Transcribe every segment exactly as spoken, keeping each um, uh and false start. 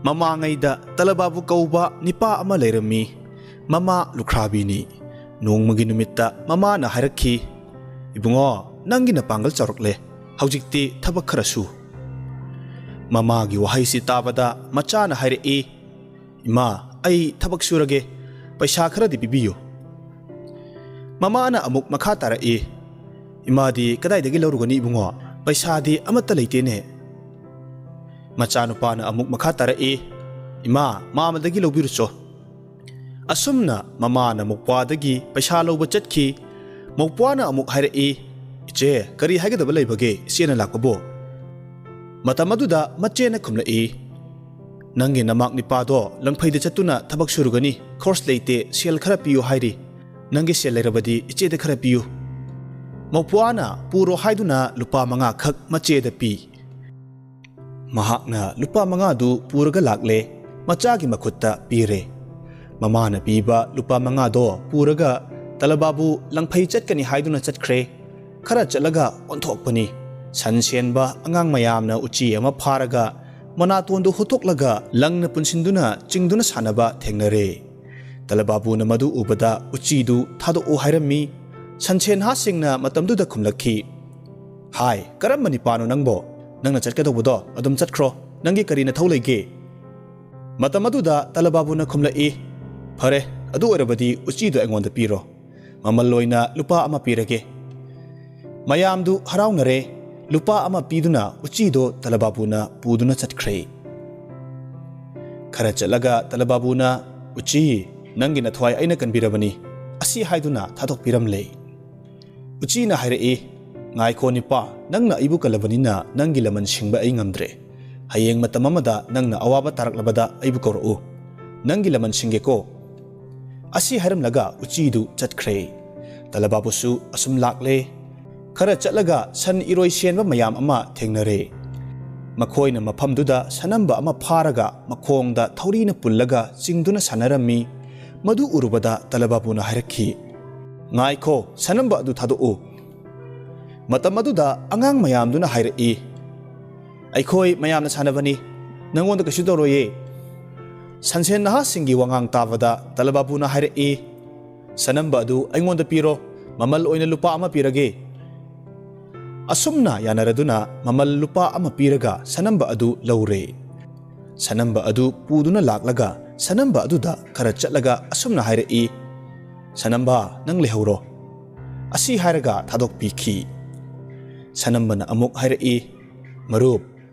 ꯃꯃꯥꯡꯉꯩꯗ ꯇꯂꯕꯥꯕꯨ ꯀꯧꯕ ꯅꯤꯄꯥ ꯑꯃ ꯂꯩꯔꯝꯃꯤ꯫ ꯃꯃꯥ ꯂꯨꯈ꯭ꯔꯥꯕꯤꯅꯤ꯫ ꯅꯣꯡꯃꯒꯤ ꯅꯨꯃꯤꯠꯇ ꯃꯃꯥꯅ ꯍꯥꯏꯔꯛꯈꯤ, "ꯏꯕꯨꯡꯉꯣ, ꯅꯪꯒꯤ ꯅꯄꯥꯡꯒꯜ ꯆꯥꯎꯔꯛꯂꯦ꯫ ꯍꯧꯖꯤꯛꯇꯤ ꯊꯕꯛ ꯈꯔ ꯁꯨ꯫" ꯃꯃꯥꯒꯤ ꯋꯥꯍꯩꯁꯤ ꯇꯥꯕꯗ ꯃꯆꯥꯅ ꯍꯥꯏꯔꯛꯏ, "ꯏꯃꯥ, ꯑꯩ ꯊꯕꯛ ꯁꯨꯔꯒꯦ꯫ ꯄꯩꯁꯥ ꯈꯔꯗꯤ ꯄꯤꯕꯤꯌꯨ꯫" ꯃꯃꯥꯅ ꯑꯃꯨꯛ ꯃꯈꯥ ꯇꯥꯔꯛꯏ, "ꯏꯃꯥꯗꯤ ꯀꯗꯥꯏꯗꯒꯤ ꯂꯧꯔꯨꯒꯅꯤ ꯏꯕꯨꯡꯉꯣ? ꯄꯩꯁꯥꯗꯤ ꯑꯃꯠꯇ ꯂꯩꯇꯦꯅꯦ꯫" ꯃꯆꯥꯅꯨꯄꯥꯅ ꯑꯃꯨꯛ ꯃꯈꯥ ꯇꯥꯔꯛꯏ, "ꯏꯃꯥ, ꯃꯥꯃꯗꯒꯤ ꯂꯧꯕꯤꯔꯨꯆꯣ꯫" ꯑꯁꯨꯝꯅ ꯃꯃꯥꯅ ꯃꯧꯄ꯭ꯋꯥꯗꯒꯤ ꯄꯩꯁꯥ ꯂꯧꯕ ꯆꯠꯈꯤ꯫ ꯃꯧꯄ꯭ꯋꯥꯅ ꯑꯃꯨꯛ ꯍꯥꯏꯔꯛꯏ, "ꯏꯆꯦ, ꯀꯔꯤ ꯍꯥꯏꯒꯗꯕ ꯂꯩꯕꯒꯦ ꯏꯆꯦꯅ ꯂꯥꯛꯄꯕꯨ?" ꯃꯇꯝ ꯑꯗꯨꯗ ꯃꯆꯦꯅ ꯈꯨꯝꯂꯛꯏ, "ꯅꯪꯒꯤ ꯅꯃꯥꯛ ꯅꯤꯄꯥꯗꯣ ꯂꯪꯐꯩꯗ ꯆꯠꯇꯨꯅ ꯊꯕꯛ ꯁꯨꯔꯨꯒꯅꯤ, ꯈꯣꯔꯁ ꯂꯩꯇꯦ, ꯁꯦꯜ ꯈꯔ ꯄꯤꯌꯨ ꯍꯥꯏꯔꯤ꯫ ꯅꯪꯒꯤ ꯁꯦꯜ ꯂꯩꯔꯕꯗꯤ ꯏꯆꯦꯗ ꯈꯔ ꯄꯤꯌꯨ꯫" ꯃꯧꯄ꯭ꯋꯥꯅ ꯄꯨꯔꯣ ꯍꯥꯏꯗꯨꯅ ꯂꯨꯄꯥ ꯃꯉꯥ ꯈꯛ ꯃꯆꯦꯗ ꯄꯤ꯫ ꯃꯍꯥꯛꯅ ꯂꯨꯄꯥ ꯃꯉꯥꯗꯨ ꯄꯨꯔꯒ ꯂꯥꯛꯂꯦ, ꯃꯆꯥꯒꯤ ꯃꯈꯨꯠꯇ ꯄꯤꯔꯦ꯫ ꯃꯃꯥꯅ ꯄꯤꯕ ꯂꯨꯄꯥ ꯃꯉꯥꯗꯣ ꯄꯨꯔꯒ ꯇꯂꯕꯥꯕꯨ ꯂꯪꯐꯩ ꯆꯠꯀꯅꯤ ꯍꯥꯏꯗꯨꯅ ꯆꯠꯈ꯭ꯔꯦ꯫ ꯈꯔ ꯆꯠꯂꯒ ꯑꯣꯟꯊꯣꯛꯄꯅꯤ꯫ ꯁꯟ ꯁꯦꯟꯕ ꯑꯉꯥꯡ ꯃꯌꯥꯝꯅ ꯎꯆꯤ ꯑꯃ ꯐꯥꯔꯒ ꯃꯅꯥꯇꯣꯟꯗꯨ ꯍꯨꯠꯇꯣꯛꯂꯒ ꯂꯪꯅ ꯄꯨꯟꯁꯤꯟꯗꯨꯅ ꯆꯤꯡꯗꯨꯅ ꯁꯥꯟꯅꯕ ꯊꯦꯡꯅꯔꯦ꯫ ꯇꯂꯕꯥꯕꯨꯅ ꯃꯗꯨ ꯎꯕꯗ ꯎꯆꯤꯗꯨ ꯊꯥꯗꯣꯛꯎ ꯍꯥꯏꯔꯝꯃꯤ꯫ ꯁꯟꯁꯦꯟꯍꯥꯁꯤꯡꯅ ꯃꯇꯝꯗꯨꯗ ꯈꯨꯝꯂꯛꯈꯤ, "ꯍꯥꯏ, ꯀꯔꯝꯕ ꯅꯤꯄꯥꯅꯣ ꯅꯪꯕꯣ? ꯅꯪꯅ ꯆꯠꯀꯗꯧꯕꯗꯣ ꯑꯗꯨꯝ ꯆꯠꯈ꯭ꯔꯣ꯫ ꯅꯪꯒꯤ ꯀꯔꯤ ꯅꯊꯧ ꯂꯩꯒꯦ?" ꯃꯇꯝ ꯑꯗꯨꯗ ꯇꯂꯕꯥꯕꯨꯅ ꯈꯨꯝꯂꯛꯏ, "ꯐꯔꯦ, ꯑꯗꯨ ꯑꯣꯏꯔꯕꯗꯤ ꯎꯆꯤꯗꯣ ꯑꯩꯉꯣꯟꯗ ꯄꯤꯔꯣ꯫ ꯃꯃꯜ ꯑꯣꯏꯅ ꯂꯨꯄꯥ ꯑꯃ ꯄꯤꯔꯒꯦ꯫" ꯃꯌꯥꯝꯗꯨ ꯍꯔꯥꯎꯅꯔꯦ꯫ ꯂꯨꯄꯥ ꯑꯃ ꯄꯤꯗꯨꯅ ꯎꯆꯤꯗꯣ ꯇꯂꯕꯥꯕꯨꯅ ꯄꯨꯗꯨꯅ ꯆꯠꯈ꯭ꯔꯦ꯫ ꯈꯔ ꯆꯠꯂꯒ ꯇꯂꯕꯥꯕꯨꯅ, "ꯎꯆꯤ, ꯅꯪꯒꯤ ꯅꯊ꯭ꯋꯥꯏ ꯑꯩꯅ ꯀꯟꯕꯤꯔꯕꯅꯤ꯫ ꯑꯁꯤ ꯍꯥꯏꯗꯨꯅ ꯊꯥꯗꯣꯛꯄꯤꯔꯝꯂꯦ꯫" ꯎꯆꯤꯅ ꯍꯥꯏꯔꯛꯏ, "ꯉꯥꯏꯈꯣ ꯅꯤꯄꯥ, ꯅꯪꯅ ꯑꯩꯕꯨ ꯀꯜꯂꯕꯅꯤꯅ ꯅꯪꯒꯤ ꯂꯃꯟ ꯁꯤꯡꯕ ꯑꯩ ꯉꯝꯗ꯭ꯔꯦ꯫ ꯍꯌꯦꯡ ꯃꯇꯝ ꯑꯃꯗ ꯅꯪꯅ ꯑꯋꯥꯕ ꯇꯥꯔꯛꯂꯕꯗ ꯑꯩꯕꯨ ꯀꯧꯔꯛꯎ꯫ ꯅꯪꯒꯤ ꯂꯃꯟ ꯁꯤꯡꯒꯦꯀꯣ꯫" ꯑꯁꯤ ꯍꯥꯏꯔꯝꯂꯒ ꯎꯆꯤꯗꯨ ꯆꯠꯈ꯭ꯔꯦ꯫ ꯇꯂꯕꯥꯕꯨꯁꯨ ꯑꯁꯨꯝ ꯂꯥꯛꯂꯦ꯫ ꯈꯔ ꯆꯠꯂꯒ ꯁꯟ ꯏꯔꯣꯏ ꯁꯦꯟꯕ ꯃꯌꯥꯝ ꯑꯃ ꯊꯦꯡꯅꯔꯦ꯫ ꯃꯈꯣꯏꯅ ꯃꯐꯝꯗꯨꯗ ꯁꯅꯝꯕ ꯑꯃ ꯐꯥꯔꯒ ꯃꯈꯣꯡꯗ ꯊꯧꯔꯤꯅ ꯄꯨꯜꯂꯒ ꯆꯤꯡꯗꯨꯅ ꯁꯥꯟꯅꯔꯝꯃꯤ꯫ ꯃꯗꯨ ꯎꯔꯨꯕꯗ ꯇꯂꯕꯥꯕꯨꯅ ꯍꯥꯏꯔꯛꯈꯤ, "ꯉꯥꯏꯈꯣ, ꯁꯅꯝꯕ ꯑꯗꯨ ꯊꯥꯗꯣꯛꯎ꯫" ꯃꯇꯝ ꯑꯗꯨꯗ ꯑꯉꯥꯡ ꯃꯌꯥꯝꯗꯨꯅ ꯍꯥꯏꯔꯛꯏ, "ꯑꯩꯈꯣꯏ ꯃꯌꯥꯝꯅ ꯁꯥꯟꯅꯕꯅꯤ, "ꯅꯪꯉꯣꯟꯗ ꯀꯩꯁꯨ ꯇꯧꯔꯣꯏꯌꯦ꯫" ꯁꯟꯁꯦꯟ ꯅꯍꯥꯁꯤꯡꯒꯤ ꯋꯥꯉꯥꯡ ꯇꯥꯕꯗ ꯇꯂꯕꯥꯕꯨꯅ ꯍꯥꯏꯔꯛꯏ, "ꯁꯅꯝꯕ ꯑꯗꯨ ꯑꯩꯉꯣꯟꯗ ꯄꯤꯔꯣ, ꯃꯃꯜ ꯑꯣꯏꯅ ꯂꯨꯄꯥ ꯑꯃ ꯄꯤꯔꯒꯦ꯫" ꯑꯁꯨꯝꯅ ꯌꯥꯅꯔꯗꯨꯅ ꯃꯃꯜ ꯂꯨꯄꯥ ꯑꯃ ꯄꯤꯔꯒ ꯁꯅꯝꯕ ꯑꯗꯨ ꯂꯧꯔꯦ꯫ ꯁꯅꯝꯕ ꯑꯗꯨ ꯄꯨꯗꯨꯅ ꯂꯥꯛꯂꯒ ꯁꯅꯝꯕ ꯑꯗꯨꯗ ꯈꯔ ꯆꯠꯂꯒ ꯑꯁꯨꯝꯅ ꯍꯥꯏꯔꯛꯏ, "ꯁꯅꯝꯕ, ꯅꯪ ꯂꯩꯍꯧꯔꯣ꯫" ꯑꯁꯤ ꯍꯥꯏꯔꯒ ꯊꯥꯗꯣꯛꯄꯤꯈꯤ꯫ ꯁꯅꯝꯕꯅ ꯑꯃꯨꯛ ꯍꯥꯏꯔꯛꯏ, "ꯃꯔꯨꯞ,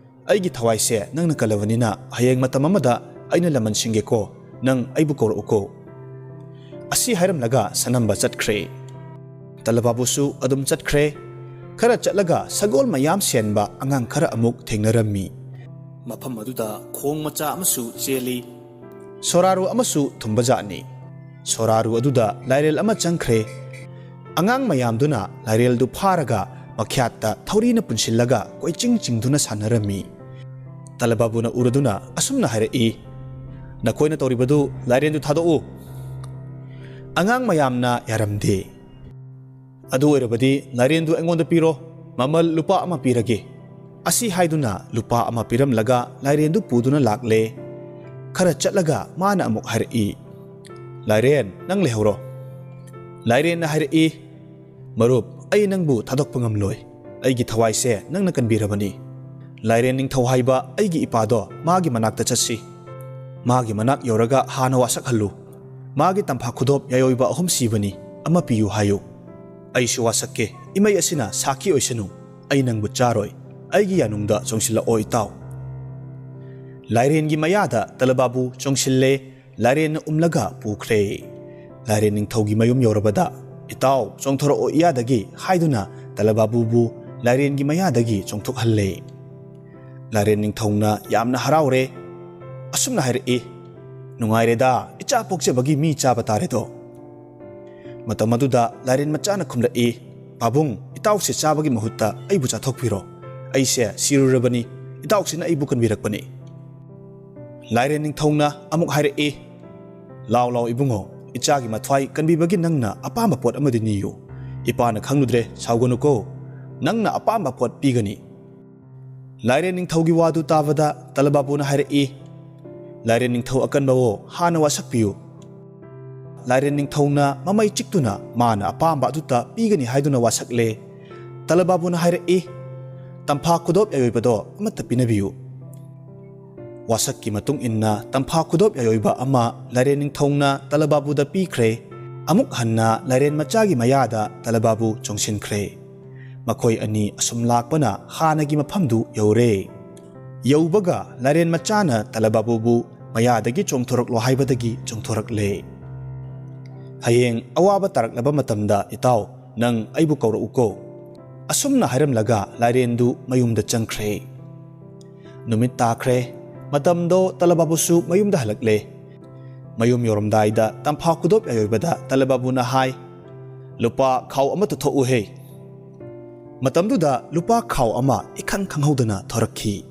ꯑꯩꯒꯤ ꯊꯋꯥꯏꯁꯦ ꯅꯪꯅ ꯀꯜꯂꯕꯅꯤꯅ ꯍꯌꯦꯡ ꯃꯇꯝ ꯑꯃꯗ ꯑꯩꯅ ꯂꯃꯟ ꯁꯤꯡꯒꯦꯀꯣ, ꯅꯪ ꯑꯩꯕꯨ ꯀꯧꯔꯛꯎꯀꯣ꯫" ꯑꯁꯤ ꯍꯥꯏꯔꯝꯂꯒ ꯁꯅꯝꯕ ꯆꯠꯈ꯭ꯔꯦ꯫ ꯇꯂꯕꯥꯕꯨꯁꯨ ꯑꯗꯨꯝ ꯆꯠꯈ꯭ꯔꯦ꯫ ꯈꯔ ꯆꯠꯂꯒ ꯁꯒꯣꯜ ꯃꯌꯥꯝ ꯁꯦꯟꯕ ꯑꯉꯥꯡ ꯈꯔ ꯑꯃꯨꯛ ꯊꯦꯡꯅꯔꯝꯃꯤ꯫ ꯃꯐꯝ ꯑꯗꯨꯗ ꯈꯣꯡ ꯃꯆꯥ ꯑꯃꯁꯨ ꯆꯦꯜꯂꯤ꯫ ꯁꯣꯔꯥꯔꯨ ꯑꯃꯁꯨ ꯊꯨꯝꯕꯖꯥꯠꯅꯤ꯫ ꯁꯣꯔꯥꯔꯨ ꯑꯗꯨꯗ ꯂꯥꯏꯔꯦꯜ ꯑꯃ ꯆꯪꯈ꯭ꯔꯦ꯫ ꯑꯉꯥꯡ ꯃꯌꯥꯝꯗꯨꯅ ꯂꯥꯏꯔꯦꯜꯗꯨ ꯐꯥꯔꯒ ꯃꯈ꯭ꯌꯥꯠꯇ ꯊꯧꯔꯤꯅ ꯄꯨꯟꯁꯤꯜꯂꯒ ꯀꯣꯏꯆꯤꯡ ꯆꯤꯡꯗꯨꯅ ꯁꯥꯟꯅꯔꯝꯃꯤ꯫ ꯇꯂꯕꯥꯕꯨꯅ ꯎꯔꯗꯨꯅ ꯑꯁꯨꯝꯅ ꯍꯥꯏꯔꯛꯏ, "ꯅꯈꯣꯏꯅ ꯇꯧꯔꯤꯕꯗꯨ ꯂꯥꯏꯔꯦꯟꯗꯨ ꯊꯥꯗꯣꯛꯎ꯫" ꯑꯉꯥꯡ ꯃꯌꯥꯝꯅ ꯌꯥꯔꯝꯗꯦ꯫ "ꯑꯗꯨ ꯑꯣꯏꯔꯕꯗꯤ ꯂꯥꯏꯔꯦꯟꯗꯨ ꯑꯩꯉꯣꯟꯗ ꯄꯤꯔꯣ, ꯃꯃꯜ ꯂꯨꯄꯥ ꯑꯃ ꯄꯤꯔꯒꯦ꯫" ꯑꯁꯤ ꯍꯥꯏꯗꯨꯅ ꯂꯨꯄꯥ ꯑꯃ ꯄꯤꯔꯝꯂꯒ ꯂꯥꯏꯔꯦꯟꯗꯨ ꯄꯨꯗꯨꯅ ꯂꯥꯛꯂꯦ꯫ ꯈꯔ ꯆꯠꯂꯒ ꯃꯥꯅ ꯑꯃꯨꯛ ꯍꯥꯏꯔꯛꯏ, "ꯂꯥꯏꯔꯦꯟ, ꯅꯪ ꯂꯩꯍꯧꯔꯣ꯫" ꯂꯥꯏꯔꯦꯟꯅ ꯍꯥꯏꯔꯛꯏ, "ꯃꯔꯨꯞ, ꯑꯩ ꯅꯪꯕꯨ ꯊꯥꯗꯣꯛꯄ ꯉꯝꯂꯣꯏ꯫ ꯑꯩꯒꯤ ꯊꯋꯥꯏꯁꯦ ꯅꯪꯅ ꯀꯟꯕꯤꯔꯕꯅꯤ꯫ ꯂꯥꯏꯔꯦꯟ ꯅꯤꯡꯊꯧ ꯍꯥꯏꯕ ꯑꯩꯒꯤ ꯏꯄꯥꯗꯣ ꯃꯥꯒꯤ ꯃꯅꯥꯛꯇ ꯆꯠꯁꯤ꯫ ꯃꯥꯒꯤ ꯃꯅꯥꯛ ꯌꯧꯔꯒ ꯍꯥꯟꯅ ꯋꯥꯁꯛꯍꯜꯂꯨ꯫ ꯃꯥꯒꯤ ꯇꯝꯐꯥ ꯈꯨꯗꯣꯞ ꯌꯥꯏꯑꯣꯏꯕ ꯑꯍꯨꯝ ꯁꯤꯕꯅꯤ, ꯑꯃ ꯄꯤꯌꯨ ꯍꯥꯏꯌꯨ꯫ ꯑꯩꯁꯨ ꯋꯥꯁꯛꯀꯦ, ꯏꯃꯩ ꯑꯁꯤꯅ ꯁꯥꯈꯤ ꯑꯣꯏꯁꯅꯨ꯫ ꯑꯩ ꯅꯪꯕꯨ ꯆꯥꯔꯣꯏ꯫ ꯑꯩꯒꯤ ꯌꯥꯅꯨꯡꯗ ꯆꯣꯡꯁꯤꯜꯂꯛꯑꯣ ꯏꯇꯥꯎ꯫" ꯂꯥꯏꯔꯦꯟꯒꯤ ꯃꯌꯥꯗ ꯇꯂꯕꯥꯕꯨ ꯆꯣꯡꯁꯤꯜꯂꯦ꯫ ꯂꯥꯏꯔꯦꯟꯅ ꯎꯝꯂꯒ ꯄꯨꯈ꯭ꯔꯦ꯫ ꯂꯥꯏꯔꯦꯟ ꯅꯤꯡꯊꯧꯒꯤ ꯃꯌꯨꯝ ꯌꯧꯔꯕꯗ, "ꯏꯇꯥꯎ, ꯆꯣꯡꯊꯣꯔꯛꯑꯣ ꯏꯌꯥꯗꯒꯤ" ꯍꯥꯏꯗꯨꯅ ꯇꯂꯕꯥꯕꯨꯕꯨ ꯂꯥꯏꯔꯦꯟꯒꯤ ꯃꯌꯥꯗꯒꯤ ꯆꯣꯡꯊꯣꯛꯍꯜꯂꯦ꯫ ꯂꯥꯏꯔꯦꯟ ꯅꯤꯡꯊꯧꯅ ꯌꯥꯝꯅ ꯍꯔꯥꯎꯔꯦ꯫ ꯑꯁꯨꯝꯅ ꯍꯥꯏꯔꯛꯏ, "ꯅꯨꯡꯉꯥꯏꯔꯦꯗ, ꯏꯆꯥ ꯄꯣꯛꯆꯕꯒꯤ ꯃꯤ ꯆꯥꯕ ꯇꯥꯔꯦꯗꯣ꯫" ꯃꯇꯝ ꯑꯗꯨꯗ ꯂꯥꯏꯔꯦꯟ ꯃꯆꯥꯅ ꯈꯨꯝꯂꯛꯏ, "ꯄꯥꯕꯨꯡ, ꯏꯇꯥꯎꯁꯦ ꯆꯥꯕꯒꯤ ꯃꯍꯨꯠꯇ ꯑꯩꯕꯨ ꯆꯥꯊꯣꯛꯄꯤꯔꯣ꯫ ꯑꯩꯁꯦ ꯁꯤꯔꯨꯔꯕꯅꯤ, ꯏꯇꯥꯎꯁꯤꯅ ꯑꯩꯕꯨ ꯀꯟꯕꯤꯔꯛꯄꯅꯤ꯫" ꯂꯥꯏꯔꯦꯟ ꯅꯤꯡꯊꯧꯅ ꯑꯃꯨꯛ ꯍꯥꯏꯔꯛꯏ, "ꯂꯥꯎ ꯂꯥꯎ ꯏꯕꯨꯡꯉꯣ, ꯏꯆꯥꯒꯤ ꯃꯊ꯭ꯋꯥꯏ ꯀꯟꯕꯤꯕꯒꯤ ꯅꯪꯅ ꯑꯄꯥꯝꯕ ꯄꯣꯠ ꯑꯃꯗꯤ ꯅꯤꯌꯨ꯫ ꯏꯄꯥꯅ ꯈꯪꯂꯨꯗ꯭ꯔꯦ, ꯁꯥꯎꯒꯅꯨꯀꯣ꯫ ꯅꯪꯅ ꯑꯄꯥꯝꯕ ꯄꯣꯠ ꯄꯤꯒꯅꯤ꯫" ꯂꯥꯏꯔꯦꯟ ꯅꯤꯡꯊꯧꯒꯤ ꯋꯥꯗꯨ ꯇꯥꯕꯗ ꯇꯂꯕꯥꯕꯨꯅ ꯍꯥꯏꯔꯛꯏ, "ꯂꯥꯏꯔꯦꯟ ꯅꯤꯡꯊꯧ ꯑꯀꯟꯕꯋꯣ, ꯍꯥꯟꯅ ꯋꯥꯁꯛꯄꯤꯌꯨ꯫" ꯂꯥꯏꯔꯦꯟ ꯅꯤꯡꯊꯧꯅ ꯃꯃꯩ ꯆꯤꯛꯇꯨꯅ ꯃꯥꯅ ꯑꯄꯥꯝꯕ ꯑꯗꯨꯇ ꯄꯤꯒꯅꯤ ꯍꯥꯏꯗꯨꯅ ꯋꯥꯁꯛꯂꯦ꯫ ꯇꯂꯕꯥꯕꯨꯅ ꯍꯥꯏꯔꯛꯏ, "ꯇꯝꯐꯥ ꯈꯨꯗꯣꯞ ꯌꯥꯏꯑꯣꯏꯕꯗꯣ ꯑꯃꯠꯇ ꯄꯤꯅꯕꯤꯌꯨ꯫" ꯋꯥꯁꯛꯀꯤ ꯃꯇꯨꯡ ꯏꯟꯅ ꯇꯝꯐꯥ ꯈꯨꯗꯣꯞ ꯌꯥꯏꯑꯣꯏꯕ ꯑꯃ ꯂꯥꯏꯔꯦꯟ ꯅꯤꯡꯊꯧꯅ ꯇꯂꯕꯥꯕꯨꯗ ꯄꯤꯈ꯭ꯔꯦ꯫ ꯑꯃꯨꯛ ꯍꯟꯅ ꯂꯥꯏꯔꯦꯟ ꯃꯆꯥꯒꯤ ꯃꯌꯥꯗ ꯇꯂꯕꯥꯕꯨ ꯆꯣꯡꯁꯤꯟꯈ꯭ꯔꯦ꯫ ꯃꯈꯣꯏ ꯑꯅꯤ ꯑꯁꯨꯝ ꯂꯥꯛꯄꯅ ꯍꯥꯟꯅꯒꯤ ꯃꯐꯝꯗꯨ ꯌꯧꯔꯦ꯫ ꯌꯧꯕꯒ ꯂꯥꯏꯔꯦꯟ ꯃꯆꯥꯅ ꯇꯂꯕꯥꯕꯨꯕꯨ ꯃꯌꯥꯗꯒꯤ ꯆꯣꯡꯊꯣꯔꯛꯂꯣ ꯍꯥꯏꯕꯗꯒꯤ ꯆꯣꯡꯊꯣꯔꯛꯂꯦ꯫ "ꯍꯌꯦꯡ ꯑꯋꯥꯕ ꯇꯥꯔꯛꯂꯕ ꯃꯇꯝꯗ, ꯏꯇꯥꯎ, ꯅꯪ ꯑꯩꯕꯨ ꯀꯧꯔꯛꯎꯀꯣ꯫" ꯑꯁꯨꯝꯅ ꯍꯥꯏꯔꯝꯂꯒ ꯂꯥꯏꯔꯦꯟꯗꯨ ꯃꯌꯨꯝꯗ ꯆꯪꯈ꯭ꯔꯦ꯫ ꯅꯨꯃꯤꯠ ꯇꯥꯈ꯭ꯔꯦ꯫ ꯃꯇꯝꯗꯣ ꯇꯂꯕꯥꯕꯨꯁꯨ ꯃꯌꯨꯝꯗ ꯍꯜꯂꯛꯂꯦ꯫ ꯃꯌꯨꯝ ꯌꯧꯔꯝꯗꯥꯏꯗ ꯇꯝꯐꯥ ꯈꯨꯗꯣꯞ ꯌꯥꯏꯑꯣꯏꯕꯗ ꯇꯂꯕꯥꯕꯨꯅ ꯍꯥꯏ, "ꯂꯨꯄꯥ ꯈꯥꯎ ꯑꯃꯠꯇ ꯊꯣꯛꯎꯍꯦ꯫" ꯃꯇꯝꯗꯨꯗ ꯂꯨꯄꯥ ꯈꯥꯎ ꯑꯃ ꯏꯈꯪ ꯈꯪꯍꯧꯗꯅ ꯊꯣꯔꯛꯈꯤ꯫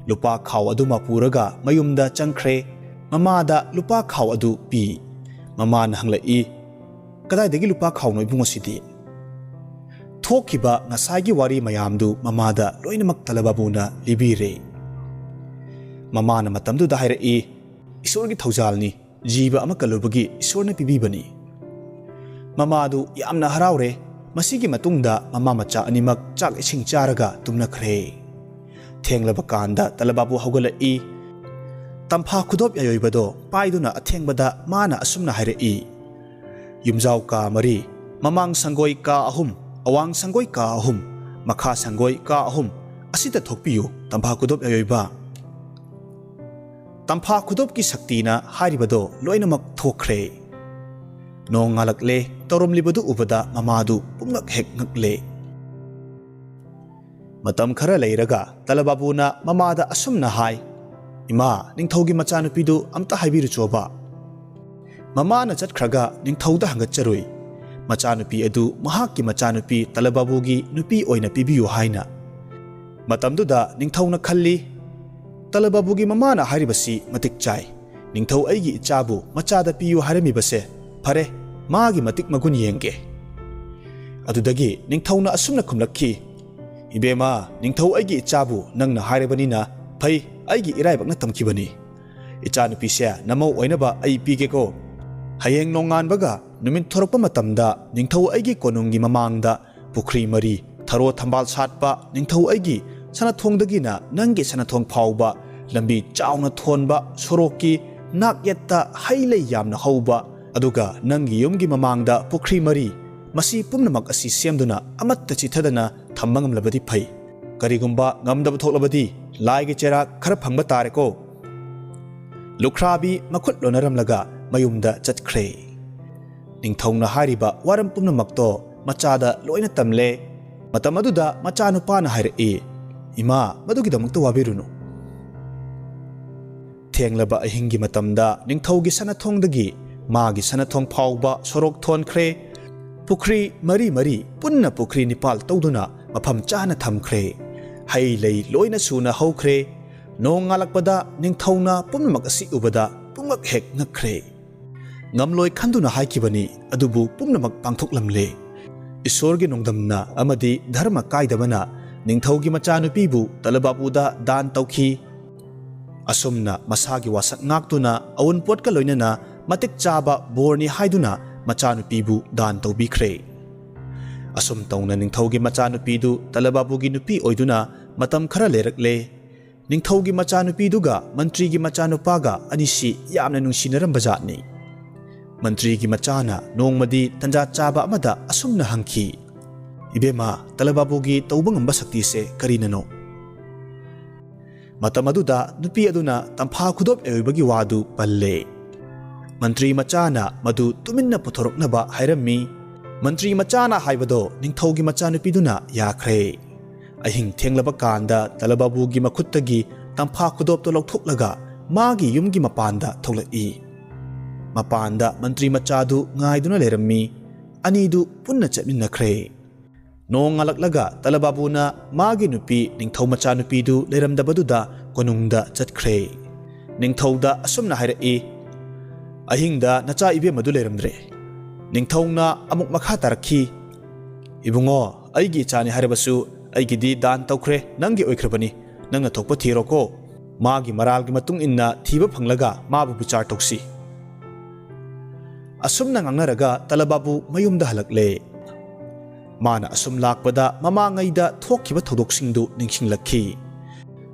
ꯂꯨꯄꯥ ꯈꯥꯎ ꯑꯗꯨꯃ ꯄꯨꯔꯒ ꯃꯌꯨꯝꯗ ꯆꯪꯈ꯭ꯔꯦ꯫ ꯃꯃꯥꯗ ꯂꯨꯄꯥ ꯈꯥꯎ ꯑꯗꯨ ꯄꯤ꯫ ꯃꯃꯥꯅ ꯍꯪꯂꯛꯏ, "ꯀꯗꯥꯏꯗꯒꯤ ꯂꯨꯄꯥ ꯈꯥꯎꯅꯣ ꯏꯕꯨꯡꯉꯣ ꯁꯤꯗꯤ?" ꯊꯣꯛꯈꯤꯕ ꯉꯁꯥꯏꯒꯤ ꯋꯥꯔꯤ ꯃꯌꯥꯝꯗꯨ ꯃꯃꯥꯗ ꯂꯣꯏꯅꯃꯛ ꯇꯂꯕꯥꯕꯨꯅ ꯂꯤꯕꯤꯔꯦ꯫ ꯃꯃꯥꯅ ꯃꯇꯝꯗꯨꯗ ꯍꯥꯏꯔꯛꯏ, "ꯏꯁꯣꯔꯒꯤ ꯊꯧꯖꯥꯜꯅꯤ, ꯖꯤꯕ ꯑꯃ ꯀꯜꯂꯨꯕꯒꯤ ꯏꯁꯣꯔꯅ ꯄꯤꯕꯤꯕꯅꯤ꯫" ꯃꯃꯥꯗꯨ ꯌꯥꯝꯅ ꯍꯔꯥꯎꯔꯦ꯫ ꯃꯁꯤꯒꯤ ꯃꯇꯨꯡꯗ ꯃꯃꯥ ꯃꯆꯥ ꯑꯅꯤꯃꯛ ꯆꯥꯛ ꯏꯁꯤꯡ ꯆꯥꯔꯒ ꯇꯨꯝꯅꯈ꯭ꯔꯦ꯫ ꯊꯦꯡꯂꯕ ꯀꯥꯟꯗ ꯇꯂꯕꯥꯕꯨ ꯍꯧꯒꯠꯂꯛꯏ꯫ ꯇꯝꯐꯥ ꯈꯨꯗꯣꯞ ꯌꯥꯏꯑꯣꯏꯕꯗꯣ ꯄꯥꯏꯗꯨꯅ ꯑꯊꯦꯡꯕꯗ ꯃꯥꯅ ꯑꯁꯨꯝꯅ ꯍꯥꯏꯔꯛꯏ, "ꯌꯨꯝꯖꯥꯎ ꯀꯥ ꯃꯔꯤ, ꯃꯃꯥꯡ ꯁꯪꯒꯣꯏ ꯀꯥ ꯑꯍꯨꯝ, ꯑꯋꯥꯡ ꯁꯪꯒꯣꯏ ꯀꯥ ꯑꯍꯨꯝ, ꯃꯈꯥ ꯁꯪꯒꯣꯏ ꯀꯥ ꯑꯍꯨꯝ, ꯑꯁꯤꯗ ꯊꯣꯛꯄꯤꯌꯨ, ꯇꯝꯐꯥ ꯈꯨꯗꯣꯞ ꯌꯥꯏꯑꯣꯏꯕ꯫" ꯇꯝꯐꯥ ꯈꯨꯗꯣꯞꯀꯤ ꯁꯛꯇꯤꯅ ꯍꯥꯏꯔꯤꯕꯗꯣ ꯂꯣꯏꯅꯃꯛ ꯊꯣꯛꯈ꯭ꯔꯦ꯫ ꯅꯣꯡ ꯉꯥꯜꯂꯛꯂꯦ꯫ ꯇꯧꯔꯝꯂꯤꯕꯗꯨ ꯎꯕꯗ ꯃꯃꯥꯗꯨ ꯄꯨꯝꯉꯛ ꯍꯦꯛ ꯉꯛꯂꯦ꯫ ꯃꯇꯝ ꯈꯔ ꯂꯩꯔꯒ ꯇꯂꯕꯥꯕꯨꯅ ꯃꯃꯥꯗ ꯑꯁꯨꯝꯅ ꯍꯥꯏ, "ꯏꯃꯥ, ꯅꯤꯡꯊꯧꯒꯤ ꯃꯆꯥꯅꯨꯄꯤꯗꯨ ꯑꯝꯇ ꯍꯥꯏꯕꯤꯔꯨꯆꯣꯕ꯫" ꯃꯃꯥꯅ ꯆꯠꯈ꯭ꯔꯒ ꯅꯤꯡꯊꯧꯗ ꯍꯪꯒꯠꯆꯔꯨꯏ꯫ ꯃꯆꯥꯅꯨꯄꯤ ꯑꯗꯨ ꯃꯍꯥꯛꯀꯤ ꯃꯆꯥꯅꯨꯄꯤ ꯇꯂꯕꯥꯕꯨꯒꯤ ꯅꯨꯄꯤ ꯑꯣꯏꯅ ꯄꯤꯕꯤꯌꯨ ꯍꯥꯏꯅ꯫ ꯃꯇꯝꯗꯨꯗ ꯅꯤꯡꯊꯧꯅ ꯈꯜꯂꯤ, "ꯇꯂꯕꯥꯕꯨꯒꯤ ꯃꯃꯥꯅ ꯍꯥꯏꯔꯤꯕꯁꯤ ꯃꯇꯤꯛ ꯆꯥꯏ꯫ ꯅꯤꯡꯊꯧ ꯑꯩꯒꯤ ꯏꯆꯥꯕꯨ ꯃꯆꯥꯗ ꯄꯤꯌꯨ ꯍꯥꯏꯔꯝꯃꯤꯕꯁꯦ꯫ ꯐꯔꯦ, ꯃꯥꯒꯤ ꯃꯇꯤꯛ ꯃꯒꯨꯟ ꯌꯦꯡꯒꯦ꯫" ꯑꯗꯨꯗꯒꯤ ꯅꯤꯡꯊꯧꯅ ꯑꯁꯨꯝꯅ ꯈꯨꯝꯂꯛꯈꯤ, "ꯏꯕꯦꯝꯃ, ꯅꯤꯡꯊꯧ ꯑꯩꯒꯤ ꯏꯆꯥꯕꯨ ꯅꯪꯅ ꯍꯥꯏꯔꯕꯅꯤꯅ ꯐꯩ, ꯑꯩꯒꯤ ꯏꯔꯥꯏꯕꯛꯅ ꯇꯝꯈꯤꯕꯅꯤ꯫ ꯏꯆꯥꯅꯨꯄꯤꯁꯦ ꯅꯃꯧ ꯑꯣꯏꯅꯕ ꯑꯩ ꯄꯤꯒꯦꯀꯣ꯫ ꯍꯌꯦꯡ ꯅꯣꯡꯉꯥꯟꯕꯒ ꯅꯨꯃꯤꯠ ꯊꯣꯔꯛꯄ ꯃꯇꯝꯗ ꯅꯤꯡꯊꯧ ꯑꯩꯒꯤ ꯀꯣꯅꯨꯡꯒꯤ ꯃꯃꯥꯡꯗ ꯄꯨꯈ꯭ꯔꯤ ꯃꯔꯤ, ꯊꯔꯣ ꯊꯝꯕꯥꯜ ꯁꯥꯠꯄ, ꯅꯤꯡꯊꯧ ꯑꯩꯒꯤ ꯁꯅꯥꯊꯣꯡꯗꯒꯤꯅ ꯅꯪꯒꯤ ꯁꯅꯥꯊꯣꯡ ꯐꯥꯎꯕ ꯂꯝꯕꯤ ꯆꯥꯎꯅ ꯊꯣꯟꯕ, ꯁꯣꯔꯣꯛꯀꯤ ꯅꯥꯛ ꯌꯦꯠꯇ ꯍꯩ ꯂꯩ ꯌꯥꯝꯅ ꯍꯧꯕ, ꯑꯗꯨꯒ ꯅꯪꯒꯤ ꯌꯨꯝꯒꯤ ꯃꯃꯥꯡꯗ ꯄꯨꯈ꯭ꯔꯤ ꯃꯔꯤ, ꯃꯁꯤ ꯄꯨꯝꯅꯃꯛ ꯑꯁꯤ ꯁꯦꯝꯗꯨꯅ ꯑꯃꯠꯇ ꯆꯤꯊꯗꯅ ꯊꯝꯕ ꯉꯝꯂꯕꯗꯤ ꯐꯩ꯫ ꯀꯔꯤꯒꯨꯝꯕ ꯉꯝꯗꯕ ꯊꯣꯛꯂꯕꯗꯤ ꯂꯥꯏꯒꯤ ꯆꯩꯔꯥꯛ ꯈꯔ ꯐꯪꯕ ꯇꯥꯔꯦꯀꯣ꯫" ꯂꯨꯈ꯭ꯔꯥꯕꯤ ꯃꯈꯨꯠ ꯂꯣꯟꯅꯔꯝꯂꯒ ꯃꯌꯨꯝꯗ ꯆꯠꯈ꯭ꯔꯦ꯫ ꯅꯤꯡꯊꯧꯅ ꯍꯥꯏꯔꯤꯕ ꯋꯥꯔꯝ ꯄꯨꯝꯅꯃꯛꯇꯣ ꯃꯆꯥꯗ ꯂꯣꯏꯅ ꯇꯝꯂꯦ꯫ ꯃꯇꯝ ꯑꯗꯨꯗ ꯃꯆꯥꯅꯨꯄꯥꯅ ꯍꯥꯏꯔꯛꯏ, "ꯏꯃꯥ, ꯃꯗꯨꯒꯤꯗꯃꯛꯇ ꯋꯥꯕꯤꯔꯨꯅꯨ꯫ ꯊꯦꯡꯂꯕ ꯑꯍꯤꯡꯒꯤ ꯃꯇꯝꯗ ꯅꯤꯡꯊꯧꯒꯤ ꯁꯅꯥꯊꯣꯡꯗꯒꯤ ꯃꯥꯒꯤ ꯁꯅꯥꯊꯣꯡ ꯐꯥꯎꯕ ꯁꯣꯔꯣꯛ ꯊꯣꯟꯈ꯭ꯔꯦ꯫ ꯄꯨꯈ꯭ꯔꯤ ꯃꯔꯤ ꯃꯔꯤ ꯄꯨꯟꯅ ꯄꯨꯈ꯭ꯔꯤ ꯅꯤꯄꯥꯜ ꯇꯧꯗꯨꯅ ꯃꯐꯝ ꯆꯥꯅ ꯊꯝꯈ꯭ꯔꯦ꯫ ꯍꯩ ꯂꯩ ꯂꯣꯏꯅ ꯁꯨꯅ ꯍꯧꯈ꯭ꯔꯦ꯫ ꯅꯣꯡ ꯉꯥꯜꯂꯛꯄꯗ ꯅꯤꯡꯊꯧꯅ ꯄꯨꯝꯅꯃꯛ ꯑꯁꯤ ꯎꯕꯗ ꯄꯨꯝꯉꯛ ꯍꯦꯛ ꯉꯛꯈ꯭ꯔꯦ꯫ ꯉꯝꯂꯣꯏ ꯈꯟꯗꯨꯅ ꯍꯥꯏꯈꯤꯕꯅꯤ, ꯑꯗꯨꯕꯨ ꯄꯨꯝꯅꯃꯛ ꯄꯥꯡꯊꯣꯛꯂꯝꯂꯦ꯫ ꯏꯁꯣꯔꯒꯤ ꯅꯣꯡꯗꯝꯅ ꯑꯃꯗꯤ ꯙꯔꯃ ꯀꯥꯏꯗꯕꯅ ꯅꯤꯡꯊꯧꯒꯤ ꯃꯆꯥꯅꯨꯄꯤꯕꯨ ꯇꯂꯕꯥꯕꯨꯗ ꯗꯥꯟ ꯇꯧꯈꯤ꯫ ꯑꯁꯨꯝꯅ ꯃꯁꯥꯒꯤ ꯋꯥꯁꯛ ꯉꯥꯛꯇꯨꯅ ꯑꯋꯨꯟꯄꯣꯠꯀ ꯂꯣꯏꯅꯅ ꯃꯇꯤꯛ ꯆꯥꯕ ꯕꯣꯔꯅꯤ ꯍꯥꯏꯗꯨꯅ ꯃꯆꯥꯅꯨꯄꯤꯕꯨ ꯗꯥꯟ ꯇꯧꯕꯤꯈ꯭ꯔꯦ꯫ ꯑꯁꯨꯝ ꯇꯧꯅ ꯅꯤꯡꯊꯧꯒꯤ ꯃꯆꯥꯅꯨꯄꯤꯗꯨ ꯇꯂꯕꯥꯕꯨꯒꯤ ꯅꯨꯄꯤ ꯑꯣꯏꯗꯨꯅ ꯃꯇꯝ ꯈꯔ ꯂꯩꯔꯛꯂꯦ꯫ ꯅꯤꯡꯊꯧꯒꯤ ꯃꯆꯥꯅꯨꯄꯤꯗꯨꯒ ꯃꯟꯇ꯭ꯔꯤꯒꯤ ꯃꯆꯥꯅꯨꯄꯥꯒ ꯑꯅꯤꯁꯤ ꯌꯥꯝꯅ ꯅꯨꯡꯁꯤꯅꯔꯝꯕ ꯖꯥꯠꯅꯤ꯫ ꯃꯟꯇ꯭ꯔꯤꯒꯤ ꯃꯆꯥꯅ ꯅꯣꯡꯃꯗꯤ ꯇꯟꯖꯥ ꯆꯥꯕ ꯑꯃꯗ ꯑꯁꯨꯝꯅ ꯍꯪꯈꯤ, "ꯏꯕꯦꯝꯃ, ꯇꯂꯕꯥꯕꯨꯒꯤ ꯇꯧꯕ ꯉꯝꯕ ꯁꯛꯇꯤꯁꯦ ꯀꯔꯤꯅꯅꯣ?" ꯃꯇꯝ ꯑꯗꯨꯗ ꯅꯨꯄꯤ ꯑꯗꯨꯅ ꯇꯝꯐꯥ ꯈꯨꯗꯣꯞ ꯑꯣꯏꯕꯒꯤ ꯋꯥꯗꯨ ꯄꯜꯂꯦ꯫ ꯃꯟꯇ꯭ꯔꯤ ꯃꯆꯥꯅ ꯃꯗꯨ ꯇꯨꯃꯤꯟꯅ ꯄꯨꯊꯣꯔꯛꯅꯕ ꯍꯥꯏꯔꯝꯃꯤ꯫ ꯃꯟꯇ꯭ꯔꯤ ꯃꯆꯥꯅ ꯍꯥꯏꯕꯗꯣ ꯅꯤꯡꯊꯧꯒꯤ ꯃꯆꯥꯅꯨꯄꯤꯗꯨꯅ ꯌꯥꯈ꯭ꯔꯦ꯫ ꯑꯍꯤꯡ ꯊꯦꯡꯂꯕ ꯀꯥꯟꯗ ꯇꯂꯕꯥꯕꯨꯒꯤ ꯃꯈꯨꯠꯇꯒꯤ ꯇꯝꯐꯥ ꯈꯨꯗꯣꯞꯇꯣ ꯂꯧꯊꯣꯛꯂꯒ ꯃꯥꯒꯤ ꯌꯨꯝꯒꯤ ꯃꯄꯥꯟꯗ ꯊꯣꯛꯂꯛꯏ꯫ ꯃꯄꯥꯟꯗ ꯃꯟꯇ꯭ꯔꯤ ꯃꯆꯥꯗꯨ ꯉꯥꯏꯗꯨꯅ ꯂꯩꯔꯝꯃꯤ꯫ ꯑꯅꯤꯗꯨ ꯄꯨꯟꯅ ꯆꯠꯃꯤꯟꯅꯈ꯭ꯔꯦ꯫ ꯅꯣꯡ ꯉꯥꯜꯂꯛꯂꯒ ꯇꯂꯕꯥꯕꯨꯅ ꯃꯥꯒꯤ ꯅꯨꯄꯤ ꯅꯤꯡꯊꯧ ꯃꯆꯥꯅꯨꯄꯤꯗꯨ ꯂꯩꯔꯝꯗꯕꯗꯨꯗ ꯀꯣꯅꯨꯡꯗ ꯆꯠꯈ꯭ꯔꯦ꯫ ꯅꯤꯡꯊꯧꯗ ꯑꯁꯨꯝꯅ ꯍꯥꯏꯔꯛꯏ, "ꯑꯍꯤꯡꯗ ꯅꯆꯥ ꯏꯕꯦꯝꯃꯗꯨ ꯂꯩꯔꯝꯗ꯭ꯔꯦ꯫" ꯅꯤꯡꯊꯧꯅ ꯑꯃꯨꯛ ꯃꯈꯥ ꯇꯥꯔꯛꯈꯤ, "ꯏꯕꯨꯡꯉꯣ, ꯑꯩꯒꯤ ꯏꯆꯥꯅꯤ ꯍꯥꯏꯔꯕꯁꯨ "ꯑꯩꯒꯤꯗꯤ ꯗꯥꯟ ꯇꯧꯈ꯭ꯔꯦ, ꯅꯪꯒꯤ ꯑꯣꯏꯈ꯭ꯔꯕꯅꯤ꯫ ꯅꯪꯅ ꯊꯣꯛꯄ ꯊꯤꯔꯣꯀꯣ꯫ ꯃꯥꯒꯤ ꯃꯔꯥꯜꯒꯤ ꯃꯇꯨꯡ ꯏꯟꯅ ꯊꯤꯕ ꯐꯪꯂꯒ ꯃꯥꯕꯨ ꯕꯤꯆꯥꯔ ꯇꯧꯁꯤ"꯫ ꯑꯁꯨꯝꯅ ꯉꯥꯡꯅꯔꯒ ꯇꯂꯕꯥꯕꯨ ꯃꯌꯨꯝꯗ ꯍꯜꯂꯛꯂꯦ꯫ ꯃꯥꯅ ꯑꯁꯨꯝ ꯂꯥꯛꯄꯗ ꯃꯃꯥꯡꯉꯩꯗ ꯊꯣꯛꯈꯤꯕ ꯊꯧꯗꯣꯛꯁꯤꯡꯗꯨ ꯅꯤꯡꯁꯤꯡꯂꯛꯈꯤ꯫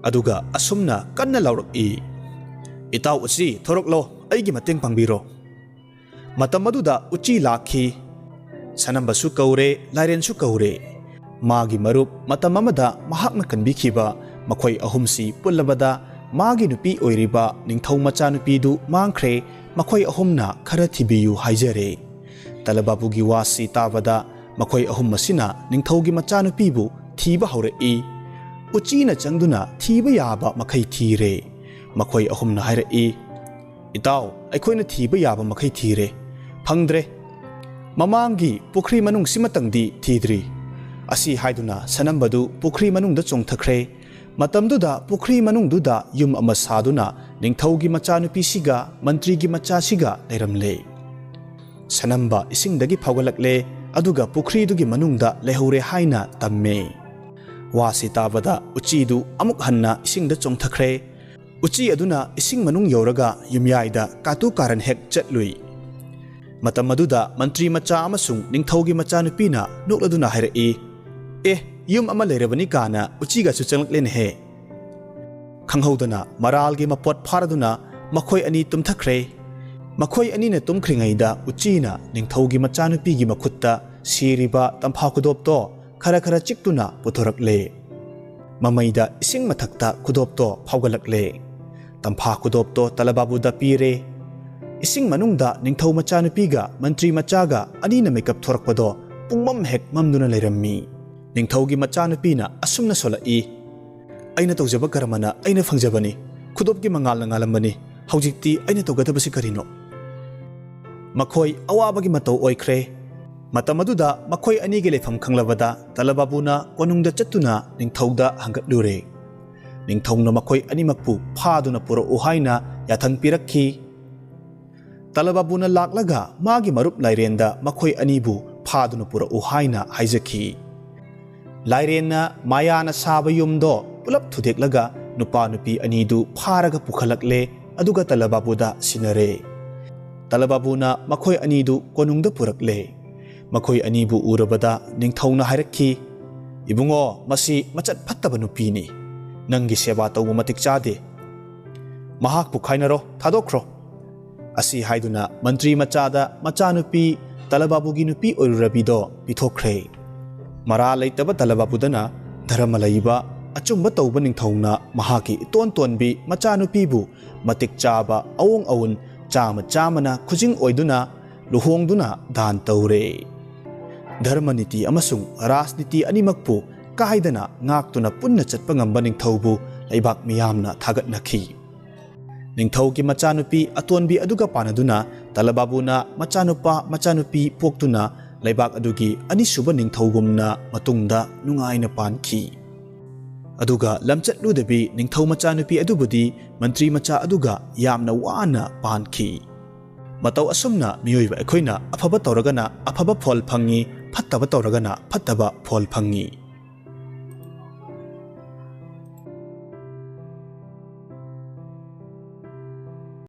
ꯑꯗꯨꯒ ꯑꯁꯨꯝꯅ ꯀꯟꯅ ꯂꯥꯎꯔꯛꯏ, "ꯏꯇꯥꯎ ꯎꯆꯤ, ꯊꯣꯔꯛꯂꯣ, ꯑꯩꯒꯤ ꯃꯇꯦꯡ ꯄꯥꯡꯕꯤꯔꯣ"꯫ ꯃꯇꯝ ꯑꯗꯨꯗ ꯎꯆꯤ ꯂꯥꯛꯈꯤ꯫ ꯁꯅꯝꯕꯁꯨ ꯀꯧꯔꯦ, ꯂꯥꯏꯔꯦꯟꯁꯨ ꯀꯧꯔꯦ꯫ ꯃꯥꯒꯤ ꯃꯔꯨꯞ, ꯃꯇꯝ ꯑꯃꯗ ꯃꯍꯥꯛꯅ ꯀꯟꯕꯤꯈꯤꯕ, ꯃꯈꯣꯏ ꯑꯍꯨꯝꯁꯤ ꯄꯨꯜꯂꯕꯗ ꯃꯥꯒꯤ ꯅꯨꯄꯤ ꯑꯣꯏꯔꯤꯕ ꯅꯤꯡꯊꯧ ꯃꯆꯥꯅꯨꯄꯤꯗꯨ ꯃꯥꯡꯈ꯭ꯔꯦ, ꯃꯈꯣꯏ ꯑꯍꯨꯝꯅ ꯈꯔ ꯊꯤꯕꯤꯌꯨ ꯍꯥꯏꯖꯔꯦ꯫ ꯇꯂꯕꯥꯕꯨꯒꯤ ꯋꯥꯁꯤ ꯇꯥꯕꯗ ꯃꯈꯣꯏ ꯑꯍꯨꯝ ꯑꯁꯤꯅ ꯅꯤꯡꯊꯧꯒꯤ ꯃꯆꯥꯅꯨꯄꯤꯕꯨ ꯊꯤꯕ ꯍꯧꯔꯛꯏ꯫ ꯎꯆꯤꯅ ꯆꯪꯗꯨꯅ ꯊꯤꯕ ꯌꯥꯕ ꯃꯈꯩ ꯊꯤꯔꯦ꯫ ꯃꯈꯣꯏ ꯑꯍꯨꯝꯅ ꯍꯥꯏꯔꯛꯏ, "ꯏꯇꯥꯎ, ꯑꯩꯈꯣꯏꯅ ꯊꯤꯕ ꯌꯥꯕ ꯃꯈꯩ ꯊꯤꯔꯦ, ꯐꯪꯗ꯭ꯔꯦ꯫ ꯃꯃꯥꯡꯒꯤ ꯄꯨꯈ꯭ꯔꯤ ꯃꯅꯨꯡꯁꯤꯃꯇꯪꯗꯤ ꯊꯤꯗ꯭ꯔꯤ"꯫ ꯑꯁꯤ ꯍꯥꯏꯗꯨꯅ ꯁꯅꯝꯕꯗꯨ ꯄꯨꯈ꯭ꯔꯤ ꯃꯅꯨꯡꯗ ꯆꯣꯡꯊꯈ꯭ꯔꯦ꯫ ꯃꯇꯝꯗꯨꯗ ꯄꯨꯈ꯭ꯔꯤ ꯃꯅꯨꯡꯗꯨꯗ ꯌꯨꯝ ꯑꯃ ꯁꯥꯗꯨꯅ ꯅꯤꯡꯊꯧꯒꯤ ꯃꯆꯥꯅꯨꯄꯤꯁꯤꯒ ꯃꯟꯇ꯭ꯔꯤꯒꯤ ꯃꯆꯥꯁꯤꯒ ꯂꯩꯔꯝꯂꯦ꯫ ꯁꯅꯝꯕ ꯏꯁꯤꯡꯗꯒꯤ ꯐꯥꯎꯒꯠꯂꯛꯂꯦ, ꯑꯗꯨꯒ ꯄꯨꯈ꯭ꯔꯤꯗꯨꯒꯤ ꯃꯅꯨꯡꯗ ꯂꯩꯍꯧꯔꯦ ꯍꯥꯏꯅ ꯇꯝꯃꯦ꯫ ꯋꯥꯁꯤ ꯇꯥꯕꯗ ꯎꯆꯤꯗꯨ ꯑꯃꯨꯛ ꯍꯟꯅ ꯏꯁꯤꯡꯗ ꯆꯣꯡꯊꯈ꯭ꯔꯦ꯫ ꯎꯆꯤ ꯑꯗꯨꯅ ꯏꯁꯤꯡ ꯃꯅꯨꯡ ꯌꯧꯔꯒ ꯌꯨꯝꯌꯥꯏꯗ ꯀꯥꯇꯨ ꯀꯥꯔꯟ ꯍꯦꯛ ꯆꯠꯂꯨꯏ꯫ ꯃꯇꯝ ꯑꯗꯨꯗ ꯃꯟꯇ꯭ꯔꯤ ꯃꯆꯥ ꯑꯃꯁꯨꯡ ꯅꯤꯡꯊꯧꯒꯤ ꯃꯆꯥꯅꯨꯄꯤꯅ ꯅꯣꯛꯂꯗꯨꯅ ꯍꯥꯏꯔꯛꯏ, "ꯑꯦ, ꯌꯨꯝ ꯑꯃ ꯂꯩꯔꯕꯅꯤ ꯀꯥꯅ ꯎꯆꯤꯒꯁꯨ ꯆꯪꯂꯛꯂꯦꯅꯦꯍꯦ"꯫ ꯈꯪꯍꯧꯗꯅ ꯃꯔꯥꯜꯒꯤ ꯃꯄꯣꯠ ꯐꯥꯔꯗꯨꯅ ꯃꯈꯣꯏ ꯑꯅꯤ ꯇꯨꯝꯊꯈ꯭ꯔꯦ꯫ ꯃꯈꯣꯏ ꯑꯅꯤꯅ ꯇꯨꯝꯈ꯭ꯔꯤꯉꯩꯗ ꯎꯆꯤꯅ ꯅꯤꯡꯊꯧꯒꯤ ꯃꯆꯥꯅꯨꯄꯤꯒꯤ ꯃꯈꯨꯠꯇ ꯁꯤꯔꯤꯕ ꯇꯝꯐꯥ ꯈꯨꯗꯣꯞꯇꯣ ꯈꯔ ꯈꯔ ꯆꯤꯛꯇꯨꯅ ꯄꯨꯊꯣꯔꯛꯂꯦ꯫ ꯃꯃꯩꯗ ꯏꯁꯤꯡ ꯃꯊꯛꯇ ꯈꯨꯗꯣꯞꯇꯣ ꯐꯥꯎꯒꯠꯂꯛꯂꯦ꯫ ꯇꯝꯐꯥ ꯈꯨꯗꯣꯞꯇꯣ ꯇꯂꯕꯥꯕꯨꯗ ꯄꯤꯔꯦ꯫ ꯏꯁꯤꯡ ꯃꯅꯨꯡꯗ ꯅꯤꯡꯊꯧ ꯃꯆꯥꯅꯨꯄꯤꯒ ꯃꯟꯇ꯭ꯔꯤ ꯃꯆꯥꯒ ꯑꯅꯤꯅ ꯃꯤꯀꯞ ꯊꯣꯔꯛꯄꯗꯣ ꯄꯨꯡꯃꯝ ꯍꯦꯛ ꯃꯝꯗꯨꯅ ꯂꯩꯔꯝꯃꯤ꯫ ꯅꯤꯡꯊꯧꯒꯤ ꯃꯆꯥꯅꯨꯄꯤꯅ ꯑꯁꯨꯝꯅ ꯁꯣꯜꯂꯛꯏ, "ꯑꯩꯅ ꯇꯧꯖꯕ ꯀꯔꯃꯅ ꯑꯩꯅ ꯐꯪꯖꯕꯅꯤ꯫ ꯈꯨꯗꯣꯞꯀꯤ ꯃꯉꯥꯜꯅ ꯉꯥꯜꯂꯝꯕꯅꯤ꯫ ꯍꯧꯖꯤꯛꯇꯤ ꯑꯩꯅ ꯇꯧꯒꯗꯕꯁꯤ ꯀꯔꯤꯅꯣ?" ꯃꯈꯣꯏ ꯑꯋꯥꯕꯒꯤ ꯃꯇꯧ ꯑꯣꯏꯈ꯭ꯔꯦ꯫ ꯃꯇꯝ ꯑꯗꯨꯗ ꯃꯈꯣꯏ ꯑꯅꯤꯒꯤ ꯂꯩꯐꯝ ꯈꯪꯂꯕꯗ ꯇꯂꯕꯥꯕꯨꯅ ꯀꯣꯅꯨꯡꯗ ꯆꯠꯇꯨꯅ ꯅꯤꯡꯊꯧꯗ ꯍꯪꯒꯠꯂꯨꯔꯦ꯫ ꯅꯤꯡꯊꯧꯅ ꯃꯈꯣꯏ ꯑꯅꯤꯃꯛꯄꯨ ꯐꯥꯗꯨꯅ ꯄꯨꯔꯛꯎ ꯍꯥꯏꯅ ꯌꯥꯊꯪ ꯄꯤꯔꯛꯈꯤ꯫ ꯇꯂꯕꯥꯕꯨꯅ ꯂꯥꯛꯂꯒ ꯃꯥꯒꯤ ꯃꯔꯨꯞ ꯂꯥꯏꯔꯦꯟꯗ ꯃꯈꯣꯏ ꯑꯅꯤꯕꯨ ꯐꯥꯗꯨꯅ ꯄꯨꯔꯛꯎ ꯍꯥꯏꯅ ꯍꯥꯏꯖꯈꯤ꯫ ꯂꯥꯏꯔꯦꯟꯅ ꯃꯥꯌꯥꯅ ꯁꯥꯕ ꯌꯨꯝꯗꯣ ꯄꯨꯂꯞ ꯊꯨꯗꯦꯛꯂꯒ ꯅꯨꯄꯥ ꯅꯨꯄꯤ ꯑꯅꯤꯗꯨ ꯐꯥꯔꯒ ꯄꯨꯈꯠꯂꯛꯂꯦ, ꯑꯗꯨꯒ ꯇꯂꯕꯥꯕꯨꯗ ꯁꯤꯟꯅꯔꯦ꯫ ꯇꯂꯕꯥꯕꯨꯅ ꯃꯈꯣꯏ ꯑꯅꯤꯗꯨ ꯀꯣꯅꯨꯡꯗ ꯄꯨꯔꯛꯂꯦ꯫ ꯃꯈꯣꯏ ꯑꯅꯤꯕꯨ ꯎꯔꯕꯗ ꯅꯤꯡꯊꯧꯅ ꯍꯥꯏꯔꯛꯈꯤ, "ꯏꯕꯨꯡꯉꯣ, ꯃꯁꯤ ꯃꯆꯠ ꯐꯠꯇꯕ ꯅꯨꯄꯤꯅꯤ꯫ ꯅꯪꯒꯤ ꯁꯦꯕꯥ ꯇꯧꯕ ꯃꯇꯤꯛ ꯆꯥꯗꯦ꯫ ꯃꯍꯥꯛꯄꯨ ꯈꯥꯏꯅꯔꯣ, ꯊꯥꯗꯣꯛꯈ꯭ꯔꯣ"꯫ ꯑꯁꯤ ꯍꯥꯏꯗꯨꯅ ꯃꯟꯇ꯭ꯔꯤ ꯃꯆꯥꯗ ꯃꯆꯥꯅꯨꯄꯤ ꯇꯂꯕꯥꯕꯨꯒꯤ ꯅꯨꯄꯤ ꯑꯣꯏꯔꯨꯔꯕꯤꯗꯣ ꯄꯤꯊꯣꯛꯈ꯭ꯔꯦ꯫ ꯃꯔꯥ ꯂꯩꯇꯕ ꯇꯂꯕꯥꯕꯨꯗꯅ ꯙꯔꯃ ꯂꯩꯕ, ꯑꯆꯨꯝꯕ ꯇꯧꯕ ꯅꯤꯡꯊꯧꯅ ꯃꯍꯥꯛꯀꯤ ꯏꯇꯣꯟ ꯇꯣꯟꯕꯤ ꯃꯆꯥꯅꯨꯄꯤꯕꯨ ꯃꯇꯤꯛ ꯆꯥꯕ ꯑꯋꯣꯡ ꯑꯋꯨꯟ ꯆꯥꯃ ꯆꯥꯃꯅ ꯈꯨꯖꯤꯡ ꯑꯣꯏꯗꯨꯅ ꯂꯨꯍꯣꯡꯗꯨꯅ ꯗꯥꯟ ꯇꯧꯔꯦ꯫ ꯙꯔꯃ ꯅꯤꯇꯤ ꯑꯃꯁꯨꯡ ꯔꯥꯖꯅꯤꯇꯤ ꯑꯅꯤꯃꯛꯄꯨ ꯀꯥꯏꯗꯅ ꯉꯥꯛꯇꯨꯅ ꯄꯨꯟꯅ ꯆꯠꯄ ꯉꯝꯕ ꯅꯤꯡꯊꯧꯕꯨ ꯂꯩꯕꯥꯛ ꯃꯤꯌꯥꯝꯅ ꯊꯥꯒꯠꯅꯈꯤ꯫ ꯅꯤꯡꯊꯧꯒꯤ ꯃꯆꯥꯅꯨꯄꯤ ꯑꯇꯣꯟꯕꯤ ꯑꯗꯨꯒ ꯄꯥꯟꯅꯗꯨꯅ ꯇꯂꯕꯥꯕꯨꯅ ꯃꯆꯥꯅꯨꯄꯥ ꯃꯆꯥꯅꯨꯄꯤ ꯄꯣꯛꯇꯨꯅ ꯂꯩꯕꯥꯛ ꯑꯗꯨꯒꯤ ꯑꯅꯤꯁꯨꯕ ꯅꯤꯡꯊꯧꯒꯨꯝꯅ ꯃꯇꯨꯡꯗ ꯅꯨꯡꯉꯥꯏꯅ ꯄꯥꯟꯈꯤ꯫ ꯑꯗꯨꯒ ꯂꯝꯆꯠꯂꯨꯗꯕꯤ ꯅꯤꯡꯊꯧ ꯃꯆꯥꯅꯨꯄꯤ ꯑꯗꯨꯕꯨꯗꯤ ꯃꯟꯇ꯭ꯔꯤ ꯃꯆꯥ ꯑꯗꯨꯒ ꯌꯥꯝꯅ ꯋꯥꯅ ꯄꯥꯟꯈꯤ꯫ ꯃꯇꯧ ꯑꯁꯨꯝꯅ ꯃꯤꯑꯣꯏꯕ ꯑꯩꯈꯣꯏꯅ ꯑꯐꯕ ꯇꯧꯔꯒꯅ ꯑꯐꯕ ꯐꯣꯜ ꯐꯪꯉꯤ, ꯐꯠꯇꯕ ꯇꯧꯔꯒꯅ ꯐꯠꯇꯕ ꯐꯣꯜ ꯐꯪꯉꯤ꯫